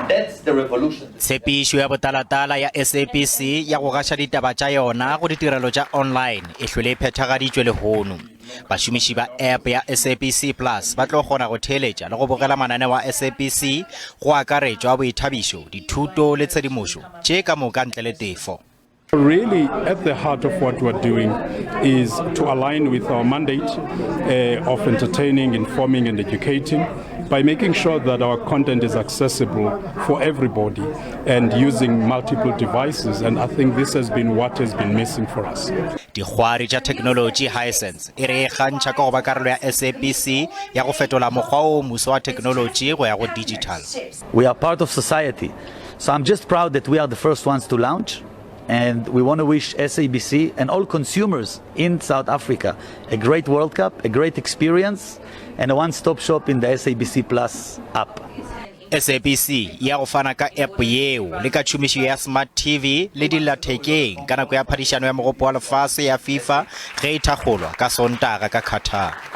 And that's the revolution. Tshepišo ya botalatala ya SABC ya go gaša ditaba tša yona go ditirelo tša online e hlwele e phethagaditšwe lehono. Bašomiši ba app ya SABC Plus ba tlo kgona go theeletša le go bogela mananeo a SABC go akaretšwa a boithabišo, dithuto le tshedimošo, tše ka moka ntle le tefo. Really, at the heart of what we're doing is to align with our mandate uh, of entertaining, informing, and educating by making sure that our content is accessible for everybody and using multiple devices. And I think this has been what has been missing for us. Dikgwari tša theknolotši Hisense e re e kgantšha ka go ba karolo ya SABC ya go fetola mokgwa o moso wa theknolotši go ya go digital. We are part of society. So I'm just proud that we are the first ones to launch. And we want to wish SABC and all consumers in South Africa a great World Cup, a great experience, and a one-stop shop in the SABC Plus app. SABC ya go fana ka app yeo le ka tšhomišo ya Smart TV le dillathekeng ka nako ya phadišano ya Mogopo wa Lefase ya FIFA ge e thakgolwa ka Sontaga ka Qatar.